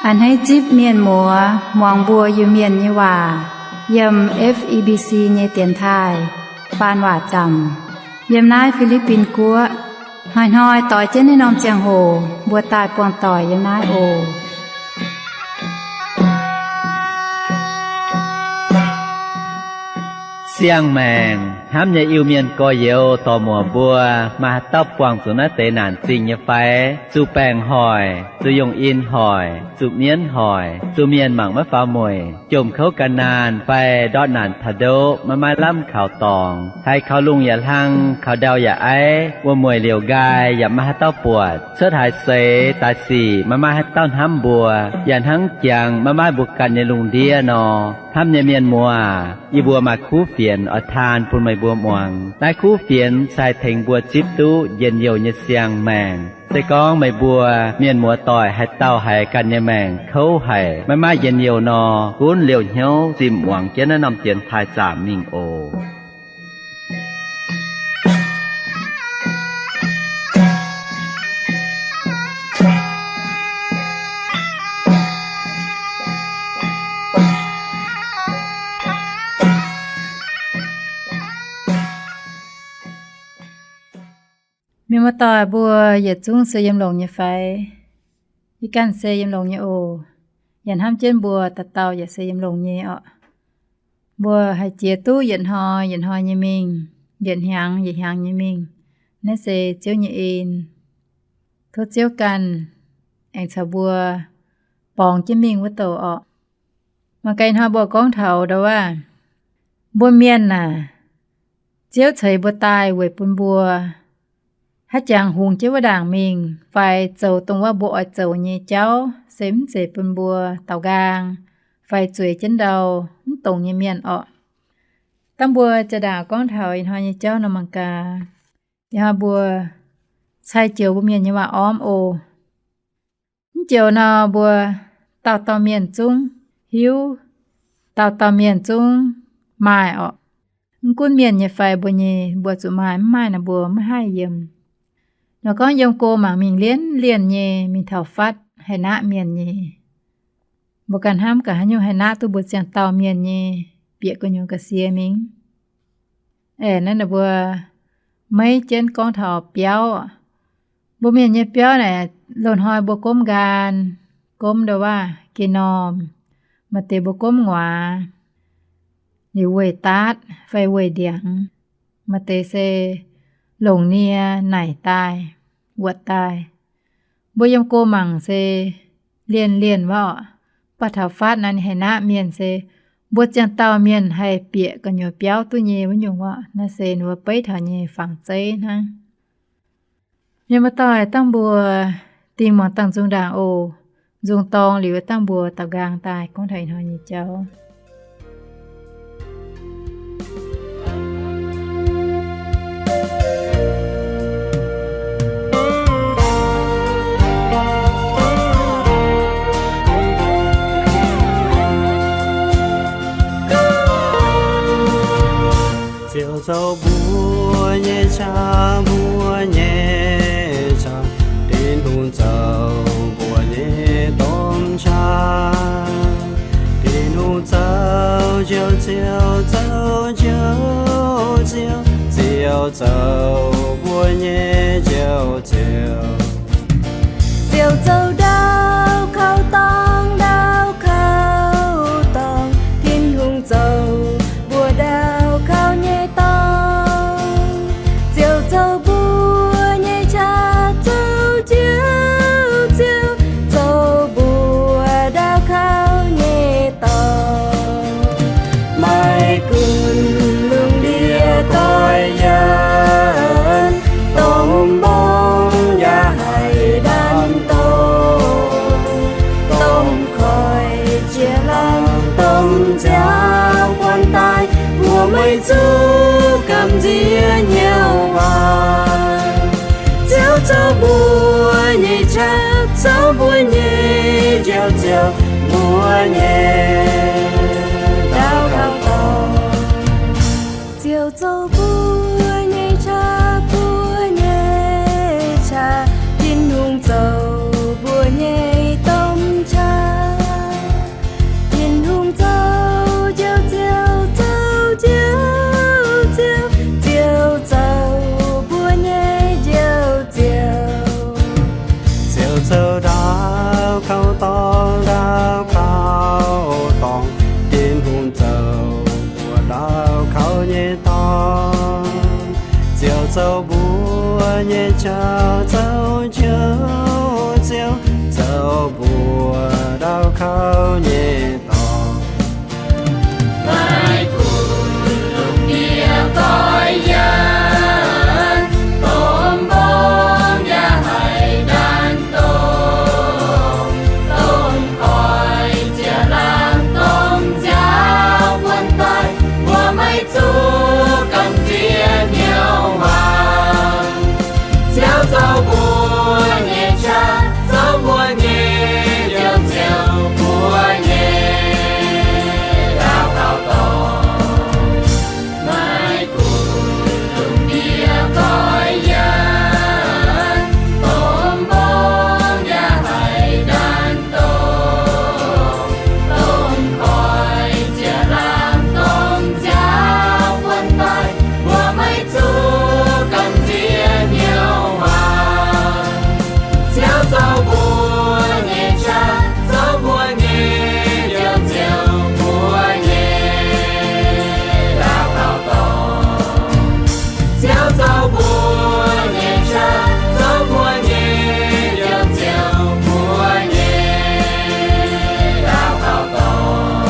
A'hneiv zipv mienh muoz muangx mbuo Iu-Mienh nyei waac yiem F E B C nyei dienx taaih faan waac zaamc yiem naaiv Fi^li^bin Guoqv. Hnoi-hnoi doix jienv naaiv norm ziangh hoc mbuo daaih buangh doic yiem naaiv oc. Siang-maengc hnamv nyei Iu-Mienh gorx-youz dorc-muoc mbuo, maaih haaix dauh buangh zuqc naaiv deix naanc zingh nyei fai? Zuqc baengc hoic, zuqc yungh in hoic, zuqc mienv hoic, zuqc mienh mangc maiv faaux mueic, jomc kouv gan naanh fai ndortv naanc taux ndoqv maiv maaih lamh kaux dorngx, haiz kaux lungh yaac hlang, kaux ndau yaac aiv, wuom-mueic liouc nqaai yaac maiv maaih haaix dauh buatc, cuotv haaix seix daaih sic maiv maaih haaix dauh hnamv mbuo, yaac hnangv jangx maiv maaih mbuo ganh nyei lungh ndiev nor. Hnamv nyei mienh muoz, yie mbuo maaih kuv fienx oix taan bun meih mbuo muangx. Naaiv kuv fienx se haih tengx mbuo zipv duqv njien-youh nyei siang-maengc. Se gorngv meih mbuo mienh muoz-doic haaix dauh haiz ganh nyei maengc kouv haic, maiv maaih njien-youh nor, gunv liouh hnyouv zimh muangx jienv naaiv norm dienx taaih zaamc mingh oc. Mienh muoz-doic mbuo yietc zungv se yiem longx nyei fai? Yie ganh se yiem longx nyei oc. Yaac hnamv jienv mbuo dauh dauh yaac se yiem longx nyei orqc. Mbuo haih jiex duqv yietc hnoi yietc hnoi nyei mingh, yietc hnyangx yietc hnyangx nyei mingh, naaiv se Ziouv nyei en. Tov Ziouv ganh aengx caux mbuo borngz jienv mingh wuov douc orqc. Mangc gaax ih hnoi mbuo gorngv taux ndau wuov, mbuo mienh aah, Ziouv ceix mbuo daaih weic bun mbuo haaix jangx hungx jienv wuov ndaangc mingh fai zoux dongh wuov mbuo oix zoux nyei jauv, se mv zeiz bun mbuo daaux nqaang fai zueiz jienv ndau mv dongz nyei mienh orqc. Dangh mbuo jaa-ndaangc gorngv taux ih hnoi nyei jauv nor mangc gaax, ih hnoi mbuo cai joux mbuo mienh nyei waac-ormv oc. Mv joux nor mbuo dauh dauh mienh zungv hiuv, dauh dauh mienh zungv maaih orqc. Mv gunv mienh nyei fai mbuo nyei, mbuo zuqc maaih, mv maaih nor mbuo maiv haih yiem. Nor gorngv yiem go mangc mingh lienh lienh nyei, mingh taux fatv haih naqv mienh nyei. Mbuo ganh hnamv gaax haaix nyungc haih naqv duqv mbuo ziangh dauh mienh nyei bieqc gu'nyuoz ga'sie mingh. Aeqv, naaiv ninh mbuo maiv jienv gorngv taux biauv. Mbuo mienh nyei biauv naaic, loz-hnoi mbuo gomv nqaang, gomv ndau wuov geh normh, maaih deix mbuo gomv nguaaz, liuz weih daatv fai weih ndiangx, maaih deix se longc nie naaic daaih, wuotc daaih. Mbuo yiem go mangc se lienh lienh wuov orqc. Mv baac taux fatv naaiv ninh haih naqv mienh se mbuo ziangh dauh mienh haih bieqc gu'nyuoz biauv duqv nyei wuov nyungc orqc. Naaiv se ninh mbuo beiv taux nyei fangx zeiv hnangv. Mienh muoz-doic, dangh mbuo dingh muangx dangh nzung ndaangc oc. Nzung dorng liuz dangh mbuo daaux nqaang daaih gorngv taux ih hnoi nyei jauv. Ziouv zoux mbuo nyei qaqv, mbuo nyei qaqv. Tin-Hungh zoux mbuo nyei domh qaqv. Tin-Hungh zoux Ziouv, Ziouv zoux Ziouv, Ziouv, Ziouv zoux mbuo nyei Ziouv, Ziouv. Ziouv zoux ndau kaux dorngx, ndau kaux dorngx. Tin-Hungh zoux mbuo ndau kaux nyei dorngx. Ziouv zoux mbuo nyei qaqv, zoux Ziouv, Ziouv zoux mbuo ndau kaux nyei dorngx. Maiv gunv lungh ndiev doix yienx, domh mbong yaac haih ndaam domh, domh koiv jiex laangz, domh nziaaux buonc daaih, mbuo maiv zuqc gamh nziex hnyouv waac. Ziouv zoux mbuo nyei qaqv, zoux mbuo nyei Njoux Ziouv, mbuo nyei ndau kaux dorngx. Ziouv zoux mbuo nyei qaqv, mbuo nyei qaqv. Tin-Hungh zoux mbuo nyei domh qaqv. Qaqv zouv qouv ziouv, zoux mbuox ndau kouv nyei dorngx. Maiv gunv lungh ndiev goiv yaac, domh mbong yaac haih ndaanx dongh, domh koiv ziepc laangz domh nziaaux buonc doic, mbuo maiv zuqc gamh nziex hnyouv waac. Ziouv zoux mbuo nyei qaqv, zoux mbuo nyei njoux ziouc mbuo nyei ndau kouv dorngx. Maiv gunv lungh ndiev goiv yaac, domh mbong yaac haih ndaanx dongh, domh koiv ziepc laangz domh nziaaux buonc doic, mbuo maiv zuqc gamh nziex hnyouv waac. Ziouv zoux mbuo nyei qaqv, zoux mbuo nyei njoux ziouc mbuo nyei ndau kouv dorngx. Ziouv zoux mbuo nyei qaqv, zoux mbuo nyei njoux ziouc mbuo nyei ndau kouv dorngx.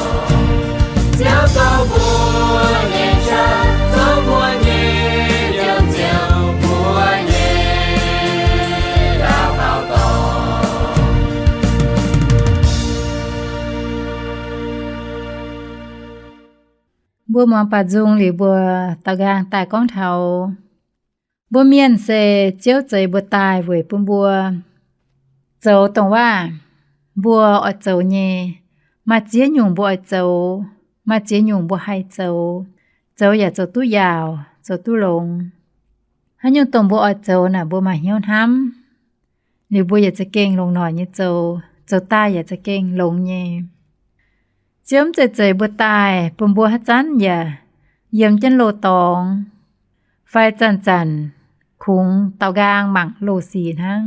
Ziouv zoux mbuo nyei qaqv, zoux mbuo nyei njoux ziouc mbuo nyei ndau kouv dorngx. Mbuo muangx baac nzung liuz mbuo daaux nqaang daaih gorngv taux mbuo mienh se Ziouv zeix mbuo daaih weic bun mbuo zoux dongh waac mbuo oix zoux nyei. Maaih ziex nyungc mbuo oix zoux, maaih ziex nyungc mbuo haih zoux. Zoux yaac zoux duqv yaauc, zoux duqv longx. Haaix nyungc dongh mbuo oix zoux naaic mbuo maaih hnyouv hnamv, liuz mbuo yaac za'gengh longc noic nyei zoux, zoux daaih yaac za'gengh longx nyei. Ziouv mv zeiz zeix mbuo daaih bun mbuo haaix zanc yaac yiem jienv loz-dorngx fai zanc-zanc kungx daaux nqaang mangc loz-sic hnangv.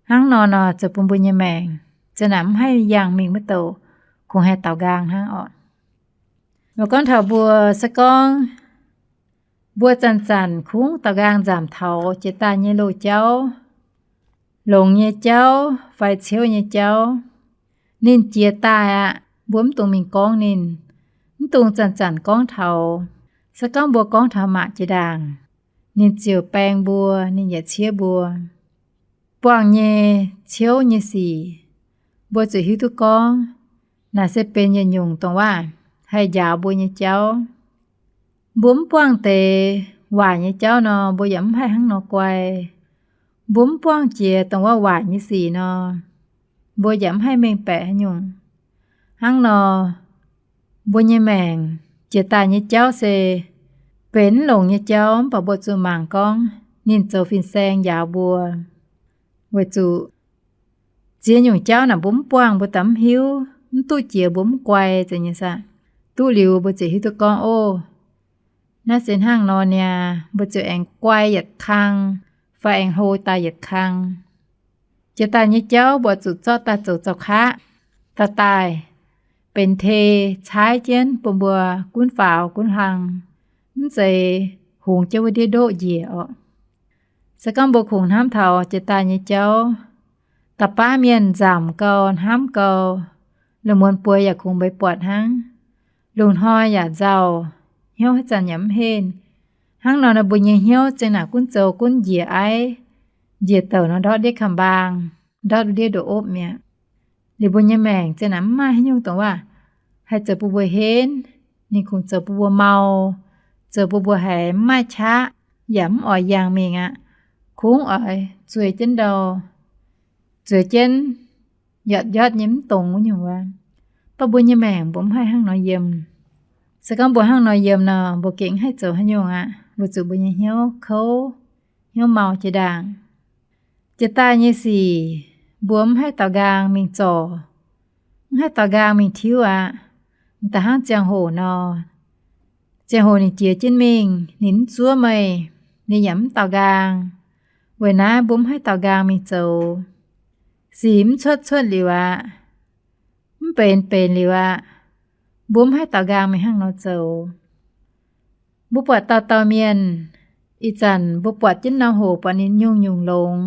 Hnangv nor nor zoux bun mbuo nyei maengc za'naaic mv haih yangh mingh wuov douc, kungx haih daaux nqaang hnangv orqc. Mbuo gorngv taux mbuo se gorngv mbuo zanc-zanc kungx daaux nqaang nzamc taux jiex daaih nyei loz-jauv, longx nyei jauv fai ciouv nyei jauv, ninh jiex daaih aqv, mbuo mv dungx mingh gorngv ninh, mv dungx zanc-zanc gorngv taux. Se gorngv mbuo gorngv taux mangc jiex ndaangc, ninh ziouc baeng mbuo, ninh yaac ciev mbuo. Buangh nyei ciouv nyei sic, mbuo zuqc hiuv duqv gorngv naaic se benx yietc nyungc dongh waac haih njaaux mbuo nyei jauv. Mbuo mv buangh deix waaic nyei jauv nor, mbuo yaac mv haih hnangv nor guai. Mbuo mv buangh jiex dongh waac waaic nyei sic nor, mbuo yaac mv haih mengh baeqc haaix nyungc. Hnangv nor, mbuo nyei maengc jiex daaih nyei jauv se benx mv longx nyei jauv, mv baac mbuo zuqc mangc gorngv ninh zoux fin-saeng njaaux mbuo. Weic zuqc ziex nyungc jauv naaic mbuo mv buangh, mbuo daaih mv hiuv, mv duqv jiex mbuo mv guai zeiz nyei saah. Duqv liuz mbuo ziouc hiuv duqv gorngv, ov, naaiv se hnangv nor niaa, mbuo ziouc aengx guai yietc kang fai aengx hlo daaih yietc kang. Jiex daaih nyei jauv mbuo zuqc zorqv daaih zoux zaux kaqv, daaih daaih benx tei caaiv jienv bun mbuo gunv faaux gunv hlang, mv zeiz hungx jienv wuov ndiev ndoqv njiec orqc. Se gorngv mbuo kungx hnamv taux jiex daaih nyei jauv, da'baav mienh nzamc gau, hnamv gau, lungh muonz bueix yaac kungx mbeix buatc hnangv. Lungh hnoi yaac nzauh, hnyouv haaix zanc yaac mv henh. Hnangv nor nor mbuo nyei hnyouv za'naaic gunv zoux gunv njiec aiv, njiec douc nor ndortv ndiev kamx-mbaang, ndortv ndiev ndoqv opv mi'aqv. Liuz mbuo nyei maengc za'naaic mv maaih haaix nyungc dongh waac haih zoux bun mbuo henv. Ninh kungx zoux bun mbuo mau, zoux bun mbuo haiz mv maaih qaqv, yaac mv oix yangh mingh aqv. Kungx oix zueiz jienv ndau, zueiz jienv, njotv njotv nyei mv dongz wuov nyungc wuov. Mv baac mbuo nyei maengc mbuo mv haih hnangv nor yiem. Se gorngv mbuo hnangv nor yiem nor, mbuo gengh mv haih zoux haaix nyungc aqv, weic zuqc mbuo nyei hnyouv kouv, hnyouv mau jiex ndaangc. Jiex daaih nyei sic mbuo mv haih daaux nqaang mingh zorc, mv haih daaux nqaang mingh tiuv aqv. M'daaih hnangv ziangh hoc nor, ziangh hoc ninh jiex jienv mingh, ninh mv zuov meih, ninh yaac mv daaux nqaang. Weic naaiv mbuo mv haih daaux nqaang mingh zoux. Sic mv cuotv cuotv liuz aqv, mv benx benx liuz aqv, mbuo mv haih daaux nqaang mingh hnangv nor zoux. Mbuo buatc dauh dauh mienh Ih zanc mbuo buatc jienv norm hoc buatc ninh nyungc-nyungc longx,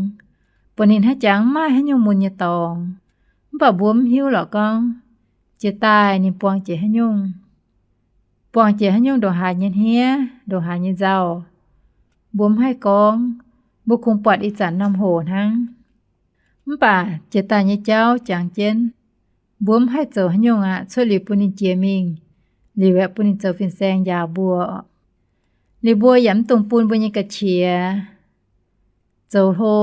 buatc ninh haiz jangx maiv maaih haaix nyungc mun nyei dorngx. Mv baac mbuo mv hiuv lorqc gorngv jiex daaih ninh buang jiex haaix nyungc, buang jiex haaix nyungc ndongc haaix nyei hniev, ndongc haaix nyei nzauh. Mbuo mv haih gorngv, mbuo kungx buatc ih zanc norm hoc hnangv. Mv baac jiex daaih nyei jauv jangx jienv, mbuo mv haih zoux haaix nyungc aqv, cuotv liuz bun ninh jiex mingh, liuz aeqv, bun ninh zoux fin-saeng njaaux mbuo. Liuz mbuo yaac mv dungx bun mbuo nyei ga'qiex zoux hlo.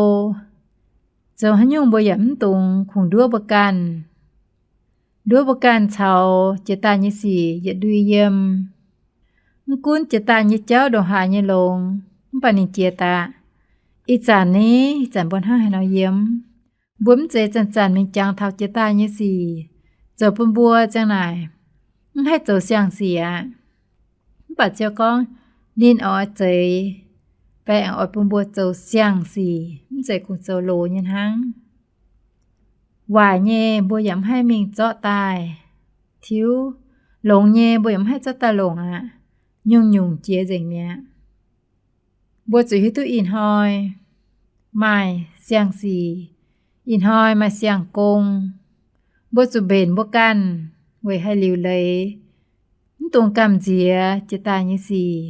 Zoux haaix nyungc mbuo yaac mv dungx kungx nduov mbuo ganh. Nduov mbuo ganh caux jiex daaih nyei sic yietc ndui yiem. Mv gunv jiex daaih nyei jauv ndongc haaix nyei longx, mv baac ninh jiex daaih. Ih zanc ni, ih zanc mbuo hnangv haaix nor yiem, mbuo mv zeiz zanc-zanc mingh jangx taux jiex daaih nyei sic zoux bun mbuo ziang naaic, mv haih zoux siang-sic aqv. Mv baac Ziouv gorngv ninh oix zeix, baeng oix bun mbuo zoux siang-sic, mv zeiz kungx zoux loz nyei hnangv. Waaic nyei mbuo yaac mv haih mingh zorqv daaih tiuv, longx nyei mbuo yaac mv haih zorqv daaih longc aqv. Nyungc-nyungc jiex nzengc mi'aqv. Mbuo zuqc hiuv duqv ih hnoi maaih siang-sic, ih hnoi maaih siang-gong. Mbuo zuqc mbenc mbuo ganh weic haih liuc leiz, mv dungx gamh nziex jiex daaih nyei sic,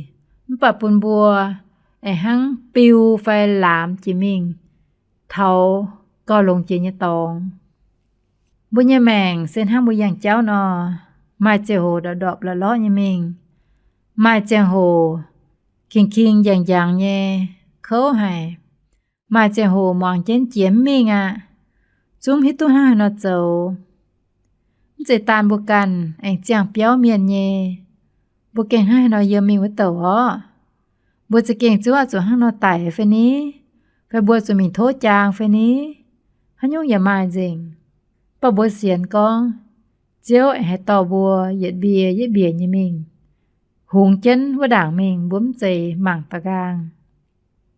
mv baac bun mbuo aengx hnangv biu fai laamx jiex mingh taux gauh longx jiex nyei dorngx. Mbuo nyei maengc se hnangv mbuo yangh jauv nor, maaih ziangh hoc ndorpc-ndorpc lorqc-lorqc nyei mingh, maaih ziangh hoc king-king njangx-njangx nyei kouv haic, maaih ziangh hoc muangx jienv jiex mv mingh aqv. Zungv hiuv duqv hnangv haaix nor zoux. Mv zeiz daan mbuo ganh aengx ziangh biauv mienh nyei, mbuo gengh hnangv haaix nor yiem mingh wuov douc orqc. Mbuo za'gengh zuqc, zuqc hnangv nor daic fai ni, fai mbuo zuqc mingh tov jaang fai ni, haaix nyungc yaac maaih nzengc. Mv baac mbuo sienx gorngv Ziouv aengx haih dorh mbuo yietc mbie yietc mbie nyei mingh, hungx jienv wuov ndaangc mingh, mbuo mv zeiz mangc da'nqaang.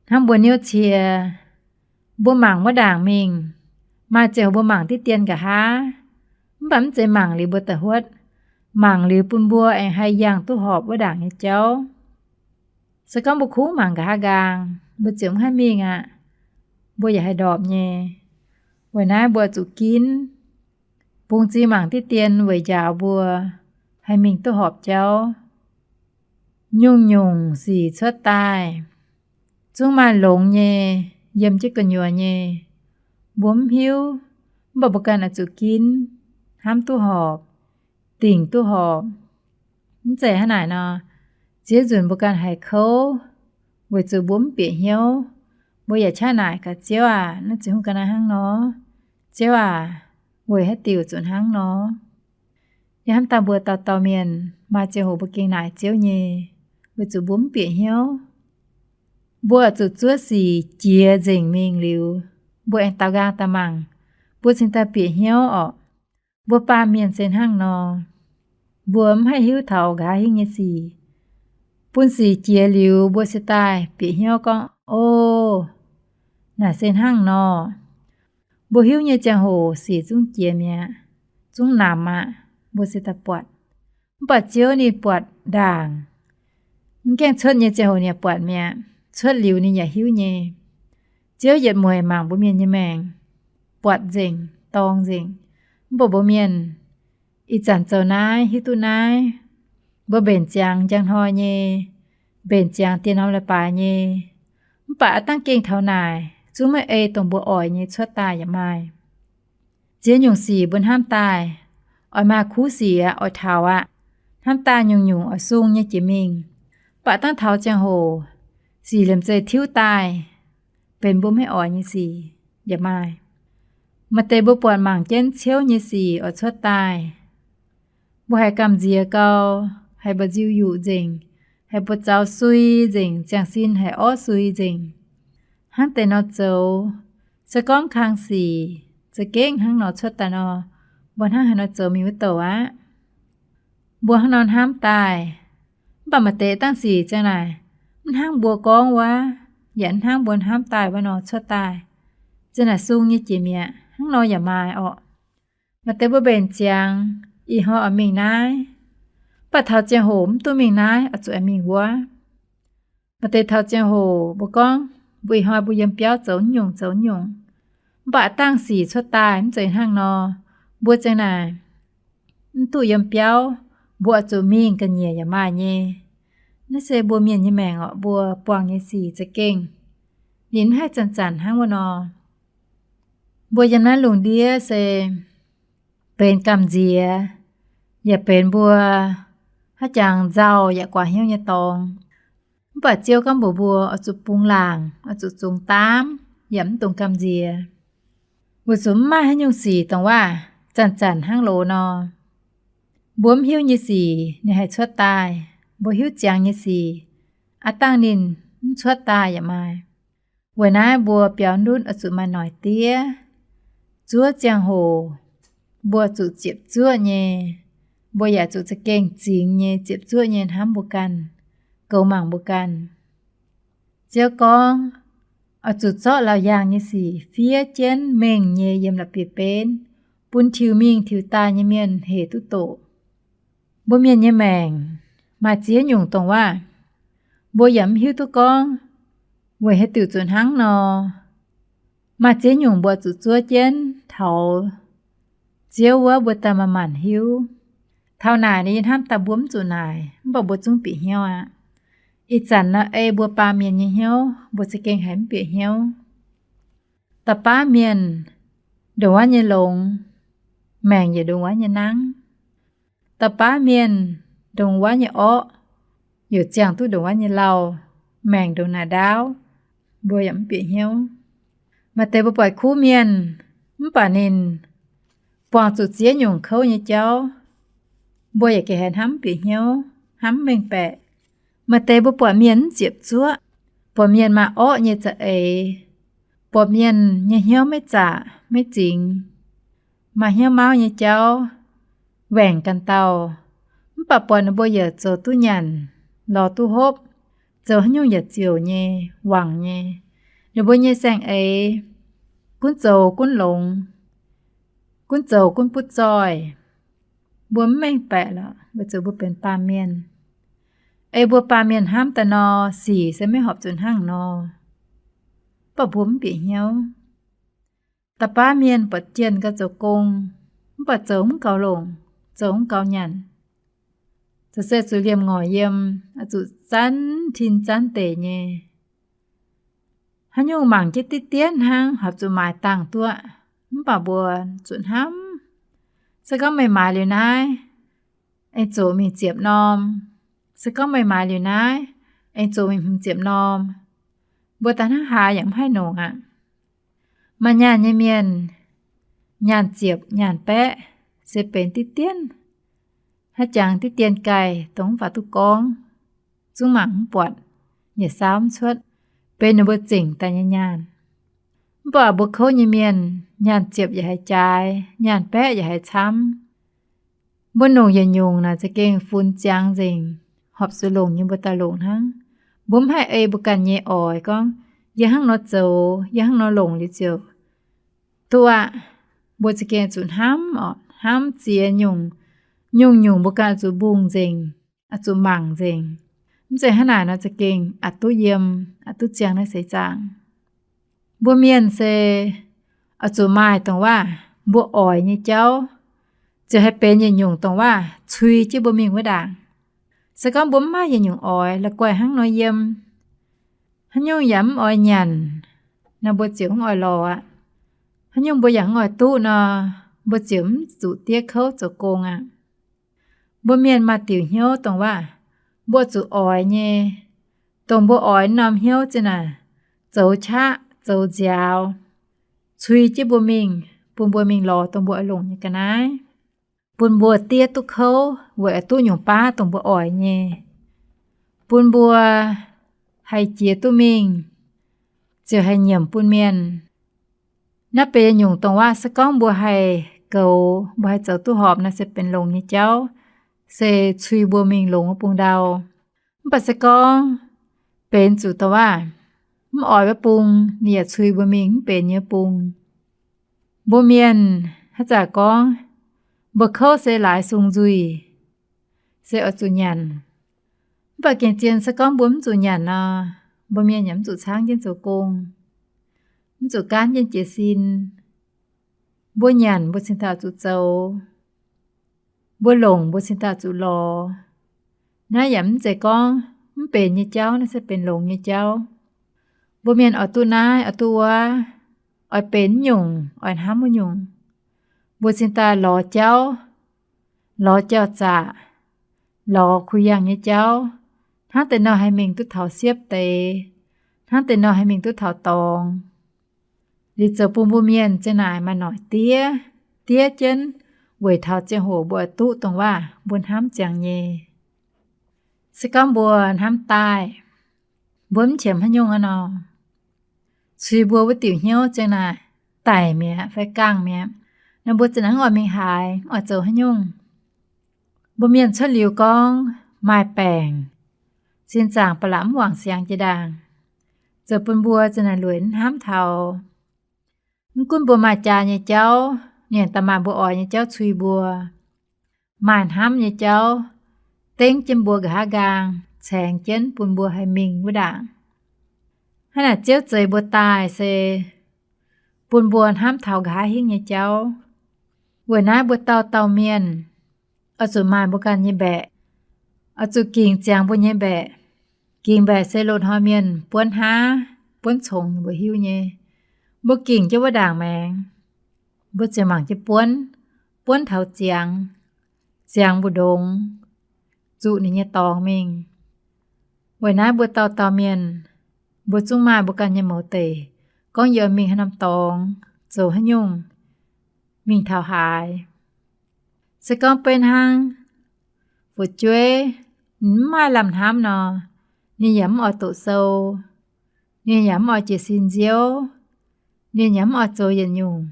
Hnangv mbuo niouv cie, mbuo mangc wuov ndaangc mingh, maaih ziangh hoc mbuo mangc diqv dien nqa'haav, mv baac mv zeiz mangc liuz mbuo da'huotv, mangc liuz bun mbuo aengx haih yangh duqv horpc wuov ndaangc nyei jauv. Se gorngv mbuo kungx mangc nqa'haav nqaang, mbuo ziouc mv haih mingh aqv. Mbuo yaac haih ndorpc nyei. Weic naaiv mbuo zuqc ginv bungx zingx mangc diqv dien weic njaaux mbuo haih mingh duqv horpc jauv. Nyungc-nyungc sic cuotv daaih, zungv maaih longx nyei, yiem jienv gu'nyuoz nyei. Mbuo mv hiuv, mv baac mbuo ganh oix zuqc ginv, hnamv duqv horpc, dingc duqv horpc. Mv zeiz hnangv naaic nor, ziex nzunc mbuo ganh haiz kouv, weic zuqc mbuo mv bieqc hnyouv. Mbuo yaac qaqv naaic gaax, Ziouv aac, naaiv ziouc hungh ga'naaiv hnangv nor. Ziouv aac, weic haaix diuc zuqc hnangv nor? Yie hnamv daaih mbuo dauh dauh mienh maaih ziangh hoc mbuo gengh naaic Ziouv nyei, weic zuqc mbuo mv bieqc hnyouv. Mbuo zuqc zuov sic jiex nzengc mingh liuz, mbuo aengx daaux nqaang daaih mangc, mbuo cingx daaih bieqc hnyouv orqc. Mbuo baamh mienh se hnangv nor, mbuo mv haih hiuv taux nqa'haav hingv nyei sic. Bun sic jiex liuz, mbuo se daaih bieqc hnyouv gorngv, O, naaic se hnangv nor. Mbuo hiuv nyei ziangh hoc sic zungv jiex mi'aqv, zungv namx aqv, mbuo se daaih buatc. Mv baac Ziouv ninh buatc ndaangc. Mv gaengh cuotv nyei ziangh hoc ninh yaac buatc mi'aqv. Cuotv liuz ninh yaac hiuv nyei. Ziouv yietc mueic mangc mbuo mienh nyei maengc, buatc nzengc, dorng nzengc. Mv baac mbuo mienh ih zanc zoux naaiv, hiuv duqv naaiv, mbuo mbenc ziangx njang hnoi nyei, mbenc ziangx diex norm leiz-baaix nyei. Mv baac aav dangv gengh taux naaic, zungv maiv ei dongh mbuo oix nyei cuotv daaih yaac maaih. Ziex nyungc sic mbuo hnamv daaih, oix maaih kuv sic aqv, oix taux aqv. Hnamv daaih nyungc-nyungc oix sung nyei jiex mingh. Mv baac dangv taux ziangh hoc, sic liemh zeih tiuv daaih, benx mbuo maiv oix nyei sic yaac maaih. Maaih deix mbuo buatc mangc jienv ciouv nyei sic oix cuotv daaih, mbuo haiz gamh nziex gau, haiz mba'nziu yuqc nzengc, haiz buoz-zaux sui nzengc, ziangh sin haiz orv sui nzengc. Hnangv deix nor zoux, se gorngv kang sic za'gengh hnangv nor cuotv daaih nor, mbuo hnangv haaix nor zoux mingh wuov douc aqv? Mbuo hnangv nor hnamv daaih. Mv baac maaih deix dangh sic ziang naaic, mv hnangv mbuo gorngv wuov, yaac mv hnangv mbuo hnamv daaih wuov nor cuotv daaih. Ziang naaic sung nyei jiex mi'aqv, hnangv nor yaac maaih orqc. Maaih deix mbuo mbenc ziangx, ih hnoi oix mingh naaiv, mv baac taux ziangh hoc mv duqv mingh naaiv, oix zuqc aengx mingh wuov. Maaih deix taux ziangh hoc mbuo gorngv, mbuo ih hnoi mbuo yiem biauv zoux nyungc zoux nyungc, mv baac dangh sic cuotv daaih mv zeiz hnangv nor, mbuo ziang naaic mv duqv yiem biauv, mbuo oix zuqc mingh ga'nyiec yaac maaih nyei. Naaiv se mbuo mienh nyei maengc orqc, mbuo buangh nyei sic za'gengh ninh mv haih zanc-zanc hnangv wuov nor. Mbuo yiem naaiv lungh ndiev se benx gamh nziex, yaac benx mbuo haaix jangx nzauh yaac guaax hnyouv nyei dorngx. Mv baac Ziouv gorngv mbuox mbuo oix zuqc bungx laangc, oix zuqc zungx daamv, yaac mv dungx gamh nziex. Weic zuqc mv maaih haaix nyungc sic dongh waac zanc-zanc hnangv loz nor. Mbuo mv hiuv nyei sic ninh haih cuotv daaih, mbuo hiuv ziangx nyei sic, aav dangh ninh mv cuotv daaih yaac maaih. Weic naaiv mbuo biaux ndutv oix zuqc maaih noic diev. Zuov ziangh hoc mbuo zuqc ziepc zuoqv nyei, mbuo yaac zuqc za'gengh zingx nyei, ziepc zuoqv nyei hnamv mbuo ganh, goux mangc mbuo ganh. Ziouv gorngv, oix zuqc zorqv laauc yaangh nyei sic fiev jienv mengh nyei yiem la'bieiv-benv, bun tiux mingh tiux daaih nyei mienh hec duqv doqc. Mbuo mienh nyei maengc maaih ziex nyungc dongh waac, mbuo yaac mv hiuv duqv gorngv weic haaix diuc zuqc hnangv nor. Maaih ziex nyungc mbuo zuqc zuov jienv taux Ziouv wuov mbuo daaih manc-manc hiuv. Taux naaic ninh hnamv daaih mbuo mv zuqc naaic, mv baac mbuo zungv bieqc hnyouv aqv. Ih zanc nor ei mbuo baamh mienh nyei hnyouv, mbuo za'gengh haiz mv bieqc hnyouv. Da'baav mienh ndongc wuov nyei longx, maengc yaac ndongc wuov nyei nangv. Da'baav mienh ndongc wuov nyei orqv, youc ziangh duqv ndongc wuov nyei lauh, maengc ndongc naaic ndaauv, mbuo yaac mv bieqc hnyouv. Maaih deix mbuo buatc kuv mienh, mv baac ninh buangh zuqc ziex nyungc kouv nyei jauv, mbuo yaac gengh haiz hnamv mv bieqc hnyouv, hnamv mv mengh baeqc. Maaih deix mbuo buatc mienh mv ziepc zuoqv, buatc mienh maaih orqv nyei za'eix, buatc mienh nyei hnyouv maiv zaqc maiv zingx, maaih hnyouv mauv nyei jauv, waengc ganh dauh, mv baac buatc ninh mbuo yaac zoux duqv nyanc, lorz duqv hopv, zoux haaix nyungc yaac ziouc nyei, wangc nyei. Ninh mbuo nyei saeng-eix gunv zoux gunv longx, gunv zoux gunv butv zoih. Mbuo mv mengh baeqc lorqc, weic zuqc mbuo benx baamh mienh. Ei mbuo baamh mienh hnamv daaih nor, sic se maiv horpc zuqc hnangv nor, mv baac mbuo mv bieqc hnyouv. Da'baav mienh buatc jienh gauh zoux gong, mv baac zoux mv gaux longc, zoux mv gaux nyanc, zoux se zuqc liemh ngorc yiem, zuqc zanv tin zanv deic nyei. Haaix nyungc mangc jienv diqv dien hnangv, horpc zuqc maaiz dangh duqv, mv baac mbuo zuqc hnamv. Se gorngv meih maaiz liuz naaiv, aengx zuqc mingh ziepc norm. Se gorngv meih maaiz liuz naaiv, aengx zuqc mingh hmz ziepc norm. Mbuo daaih hnangv haaix yaac mv haih nongc aqv. Maaih nyaanh nyei mienh, nyaanh ziepc nyaanh baeqv se benx diqv dienv. Haaix jangx diqv dien gaaih dongh mv faaux duqv gorngv, zungv mangc mv buatc, yietc saauv mv cuotv, benx ninh mbuo zengc daaih nyei nyaanh. Mv baac mbuo kouv nyei mienh, nyaanh ziepc yaac haiz jaaix, nyaanh baeqv yaac haiz camv. Mbuo longc yietc nyungc naaic za'gengh funx ziangx nzengc, horpc zuqc longc nyei mbuo daaih longc hnangv. Mbuo mv haih ei mbuo ganh nyei oix gorngv, yie hnangv nor zoux, yie hnangv nor longc liuz ziouc duqv aqv. Mbuo za'gengh zuqc hnamv oc, hnamv ziex nyungc, nyungc-nyungc mbuo ganh oix zuqc mbungh nzengc, oix zuqc mangc nzengc. Mv zeiz hnangv naaic nor za'gengh aqc duqv yiem, aqc duqv ziangh naaiv seix zaangc. Mbuo mienh se oix zuqc maaih dongh waac mbuo oix nyei jauv, ziouc haih benx yietc nyungc dongh waac cui jienv mbuo mingh wuov ndaangc. Se gorngv mbuo mv maaih yietc nyungc oix, la'guaih hnangv nor yiem, haaix nyungc yaac mv oix nyanc nor, mbuo ziouc mv oix lorz aqv. Haaix nyungc mbuo yaac mv oix duqv nor, mbuo ziouc mv zuqc diev kouv zoux gong aqv. Mbuo mienh maaih diuc hnyouv dongh waac mbuo zuqc oix nyei, dongh mbuo oix norm hnyouv zinh naaic zoux qaqv zoux nziaaux, cui jienv mbuo mingh, bun mbuo mingh lorz dongh mbuo oix longc nyei ga'naaiv, bun mbuo diev duqv kouv weic oix duqv nyungc baav dongh mbuo oix nyei, bun mbuo haih jiex duqv mingh, ziouc haih nyiemc bun mienh. Naaiv benx nyungc dongh waac se gorngv mbuo haih goux, mbuo haih zoux duqv horpc, naaiv se benx longx nyei jauv, se cui mbuo mingh longx wuov bung ndau. Mv baac se gorngv benx zuqc dongh waac mv oix wuov bung, ninh yaac cui mbuo mingh mv benx nyei bung. Mbuo mienh haaix zanc gorngv mbuo kouv se laaix sung nzuih, se oix zuqc nyanc. Mv baac gengh zien se gorngv mbuo mv zuqc nyanc nor, mbuo mienh yaac mv zuqc caangv jienv zoux gong, mv zuqc gaanv jienv jiez sin. Mbuo nyanc mbuo cingx daaih zuqc zoux, mbuo longc mbuo cingx daaih zuqc lorz. Naaiv yaac mv zeiz gorngv mv benx nyei jauv, naaiv se benx longx nyei jauv. Mbuo mienh oix duqv naaiv oix duqv wuov, oix benx nyungc oix hnamv wuov nyungc, mbuo cingx daaih lorz jauv, lorz jauv-zaqc, lorz kuh yangh nyei jauv, hnangv deix nor haih mingh duqv taux siepv deix, hnangv deix nor haih mingh duqv taux dorngx. Liuz zoux bun mbuo mienh ziang naaic maaih noic diev, diev jienv weic taux ziangh hoc mbuo oix duqv dongh waac mbuo hnamv ziangx nyei. Se gorngv mbuo hnamv daaih, mbuo mv qiemx haaix nyungc aqv nor, cui mbuo wuov diuc hnyouv ziang naaic daic mi'aqv fai gaangh mi'aqv nor, mbuo ziang naaic mv oix mingh haaix, mv oix zoux haaix nyungc. Mbuo mienh cuotv liuz gorngv maaih baengc, sin zaangc ba'laqc mv wangc siangx jiex ndaangc, zoux bun mbuo ziang naaic lueic mv hnamv taux. Mv gunv mbuo maaih jaa nyei jauv, ninh daaih maaih mbuo oix nyei jauv cui mbuo, maaih hnamv nyei jauv dengv jienv mbuo nqa'haav nqaang, caengx jienv bun mbuo haih mingh wuov ndaangc. Hnangv naaic Ziouv zeix mbuo daaih se bun mbuo hnamv taux nqa'haav hingv nyei jauv. Weic naaiv mbuo dauh dauh mienh oix zuqc maaih mbuo ganh nyei mbaeqc, oix zuqc gingc ziangx mbuo nyei mbaeqc. Gingc mbaeqc se loz-hnoi mienh buonv haav, buonv congx ninh mbuo hiuv nyei. Mbuo gingc jienv wuov ndaangc maengx, mbuo ziouc mangc jienv buonv, buonv taux ziangx, ziangx mbu'ndongx, zuqc ninh nyei dorngx mingh. Weic naaiv mbuo dauh dauh mienh, mbuo zungv maaih mbuo ganh nyei mouz deic, gorngv yie oix mingh haaix norm dorngx, zoux haaix nyungc, mingh taux haaix. Se gorngv beiv hnangv fu'jueiv, ninh mv maaih lamh hnamv nor, ninh yaac mv oix doqc sou, ninh yaac mv oix jiez sin nziouv, ninh yaac mv oix zoux yietc nyungc.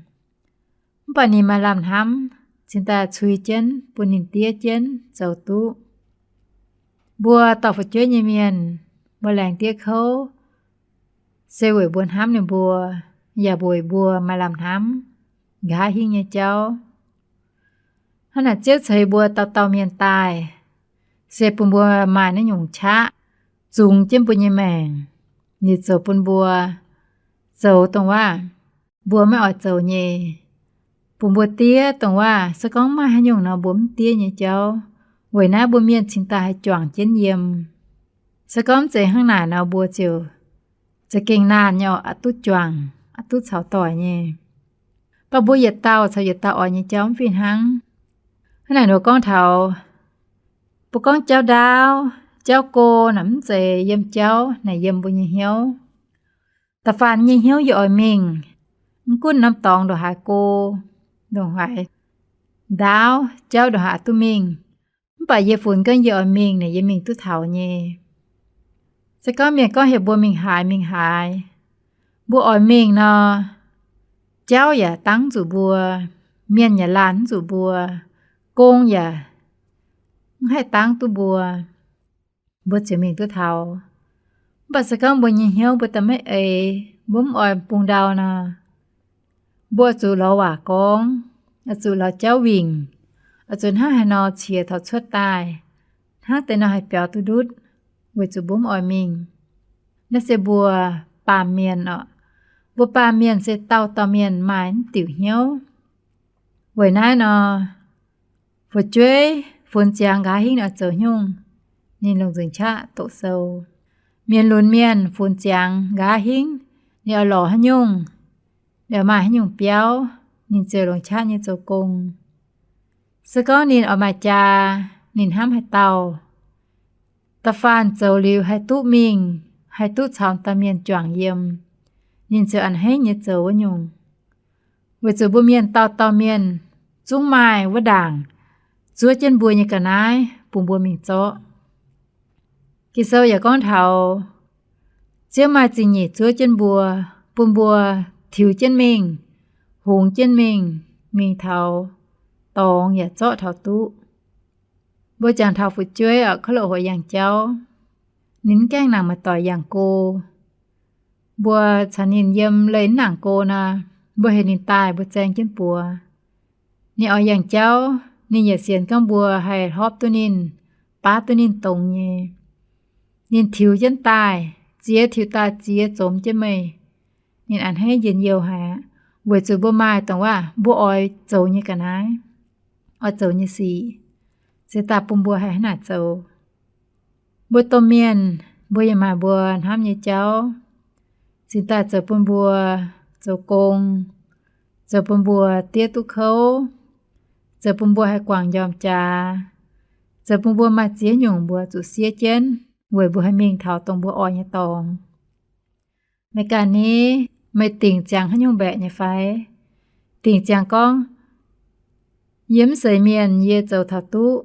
Mv baac ninh maaih lamh hnamv, cingx daaih cui jienv bun ninh diev jienv zoux duqv. Mbuo dorh fu'jueiv nyei mienh, mbuo laengz diev kouv, se weic mbuo hnamv ninh mbuo, yaac weic mbuo maaih lamh hnamv nqa'haav hingv nyei jauv. Hnangv naaic Ziouv ceix mbuo dauh dauh mienh daaih, se bun mbuo maaih naaiv nyungc qaqv zungx jienv mbuo nyei maengc, liuz zoux bun mbuo zoux dongh waac mbuo maiv oix zoux nyei, bun mbuo diev dongh waac se gorngv maaih haaix nyungc nor mbuo mv diev nyei jauv. Weic naaiv mbuo mienh cingx daaih haih juangc jienv yiem. Se gorngv mv zeiz hnangv naaic nor mbuo ziouc za'gengh naanh nyei oc, aqc duqv juangc, aqc duqv caux doic nyei. Mv baac mbuo yietc dauh caux yietc dauh oix nyei jauv mv fih hnangv. Hnangv naaic nor gorngv taux, mbuo gorngv jauv ndaauv, jauv go naaic mv zeiz yiem jauv, naaic yiem mbuo nyei hnyouv. Da'faanh nyei hnyouv yie oix mingh, mv gunv norm dorngx ndongc haaix go, ndongc haaix ndaauv, jauv ndongc haaix duqv mingh, mv baac yie funx gorngv yie oix mingh naaic yie mingh duqv taux nyei. Se gorngv mienh gorngv heuc mbuo mingh haaix mingh haaix, mbuo oix mingh nor, jauv yaac dangv zuqc mbuo, mienh yaac laanh mv zuqc mbuo, gong yaac mv haih dangv duqv mbuo, mbuo ziouc mingh duqv taux. Mv baac se gorngv mbuo nyei hnyouv mbuo daaih maiv eix, mbuo mv oix bungx ndau nor, mbuo oix zuqc lorz waac gorngv, oix zuqc lorz jauv wingc, oix zuqc hnangv haaix nor ciex taux cuotv daaih, hnangv deix nor haih biaux duqv ndutv, weic zuqc mbuo mv oix mingh. Naaiv se mbuo baamh mienh oc. Mbuo baamh mienh se dauh dauh mienh maaih mv diuc hnyouv. Weic naaiv nor, fu'jueiv funx ziangx nqa'haav hingv oix zoux nyungc, ninh longc nzengc qaqv doqc sou. Mienh lunx mienh funx ziangx nqa'haav hingv ninh oix lorz haaix nyungc, ninh oix maaih haaix nyungc biauv, ninh ziouc longc qaqv nyei zoux gong. Se gorngv ninh oix maaih jaa, ninh hnamv haaix dauh, da'faanh zoux liuz haih duqv mingh, haih duqv caux dauh mienh juangc yiem, ninh ziouc a'hneiv nyei zoux wuov nyungc. Weic zuqc mbuo mienh dauh dauh mienh zungv maaih wuov ndaangc zuov jienv mbuo nyei ga'naaiv bun mbuo mingh zorqv. Ging-Sou yaac gorngv taux, Ziouv maaih zingh nyeic zuov jienv mbuo, bun mbuo tiux jienv mingh, hungx jienv mingh, mingh taux dorngx yaac zorqv taux duqv. Mbuo jangx taux fu'jueiv oc, kouv loqc hoqc yangh jauv, ninh mv gaengh nangc maaih doic yangh go. Mbuo caux ninh yiem leih mv nangc go nor, mbuo heuc ninh daaih mbuo zaeng jienv buoz. Ninh oix yangh jauv, ninh yaac sienx gorngv mbuo haih hlorpv duqv ninh, baav duqv ninh dongz nyei. Ninh tiux jienv daaih, ziex tiux daaih ziex zomx jienv meih. Ninh a'hneiv njien-youh haic aqv, weic zuqc mbuo maaih dongh waac mbuo oix zoux nyei ga'naaiv, oix zoux nyei sic, se daaih bun mbuo haih hnangv naaic zoux. Mbuo domh mienh, mbuo yaac maaih mbuo hnamv nyei jauv, cingx daaih zoux bun mbuo zoux gong, zoux bun mbuo diev duqv kouv, zoux bun mbuo haih guangc njormh jaax, zoux bun mbuo maaih ziex nyungc mbuo zuqc siev jienv, weic mbuo haih mingh taux dongh mbuo oix nyei dorngx. Meih ganh ni, meih dingc ziangx haaix nyungc mbaeqc nyei fai? Dingc ziangx gorngv, yie mv zeiz mienh, yie zoux taux duqv,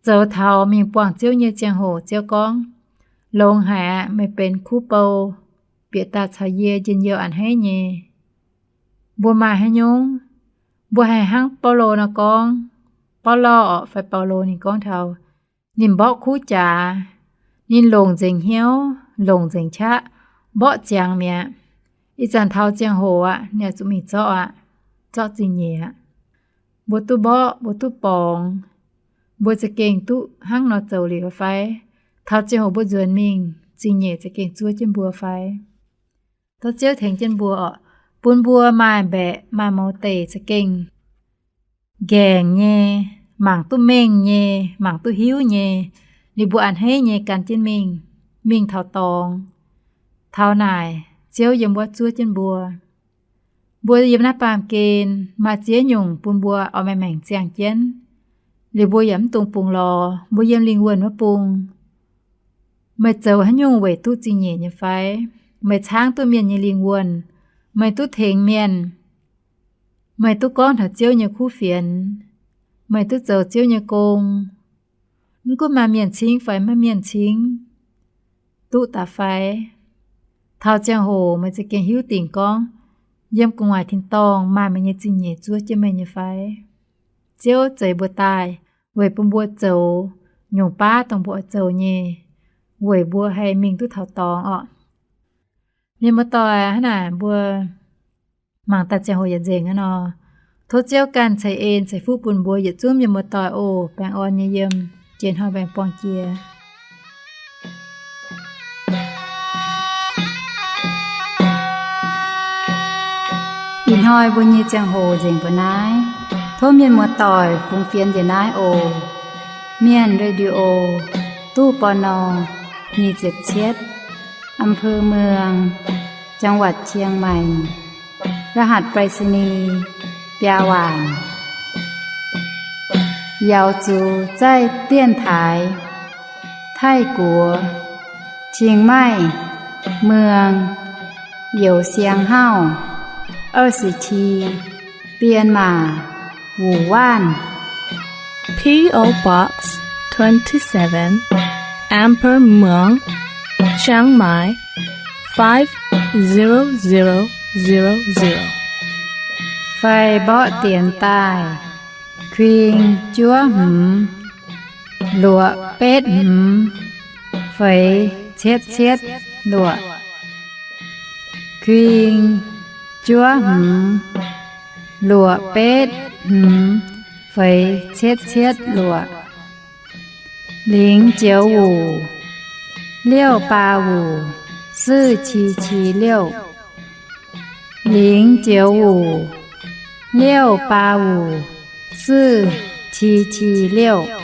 zoux taux mingh buangh Ziouv nyei ziangh hoc, Ziouv gorngv, longx haic aqv, meih benx kuv bou, bieqc daaih caux yie njien-youh a'hneiv nyei. Mbuo maaih haaix nyungc? Mbuo haih hnangv Baulo nor gorngv, Baulo orqc, fai Baulo ninh gorngv taux, ninh mborqv kuv jaax, ninh longc nzengc hnyouv, longc nzengc qaqv, mborqv ziangx mi'aqv. Ih zanc taux ziangh hoc aqv, ninh zuqc mingh zorqv aqv, zorqv zingh nyeic aqv. Mbuo duqv mborqv, mbuo duqv borngz, mbuo za'gengh duqv hnangv nor zoux liuz fai? Taux ziangh hoc mbuo nzuonx mingh, zingh nyeic za'gengh zuov jienv mbuo fai? Tov Ziouv tengx jienv mbuo orqc, bun mbuo maaih mbaeqc maaih mouz deic za'gengh nqaengc nyei, mangc duqv mengh nyei, mangc duqv hiuv nyei, liuz mbuo a'hneiv nyei gan jienv mingh, mingh taux dorngx. Taux naaic, Ziouv yiem wuov zuov jienv mbuo. Mbuo yiem naaiv baamh gen maaih ziex nyungc bun mbuo oix maengc ziangh jienv, liuz mbuo yaac mv dungx bungx lorz mbuo yiem lingh wuonh wuov bung. Meih zoux haaix nyungc weic duqv zingh nyeic nyei fai? Meih caangv duqv mienh nyei lingh wuonh, meih duqv tengx mienh, meih duqv gorngv taux Ziouv nyei kuv fienx, meih duqv zoux Ziouv nyei gong, mv gunv maaih mienh cingv fai maiv mienh cingv, duqv daaih fai? Taux ziangh hoc meih za'gengh hiuv dingc gorngv, yiem gu'nguaaic tin-dorngh maaih meih nyei zingh nyeic zuov jienv meih nyei fai? Ziouv zeix mbuo daaih weic bun mbuo zoux nyungc baav dongh mbuo oix zoux nyei, weic mbuo haih mingh duqv taux dorngx orqc. Mienh muoz-doic, hnangv naaic mbuo mangc daaih ziangh hoc yietc nzengc aqv nor. Tov Ziouv ganh ceix en ceix fuqv bun mbuo yietc zungv mienh muoz-doic oc. Baengh orn nyei yiem, jiex hnoi mbaengx-borngh jiex. Ih hnoi mbuo nyei ziangh hoc nzengc mbuo naaiv. Tov mienh muoz-doic fungx fienx njiec naaiv oc. Mienh Radio, ตู้ ปณ. nyic ziepc cietv, อำเภอเมือง จังหวัดเชียงใหม่ รหัสไปรษณีย์ biaa waanc. 瑶族在电台 Taiv-Guoqv, Chiang Mai, Mueang, Youz Siang Hauv, 二十七, Bienh Maac, Wuc Waanv. P O Box twenty-seven, Amber Muang, Chiang Mai, five zero zero zero zero. Fai mborqv dienx daaih, kuing juov hmz, luoqc betv hmz, feix cietv cietv luoqc. Kuing juov hmz, luoqc betv hmz, feix cietv cietv luoqc. 零九五, 六八五, 四七七六. 零九五, 六八五, 四七七六.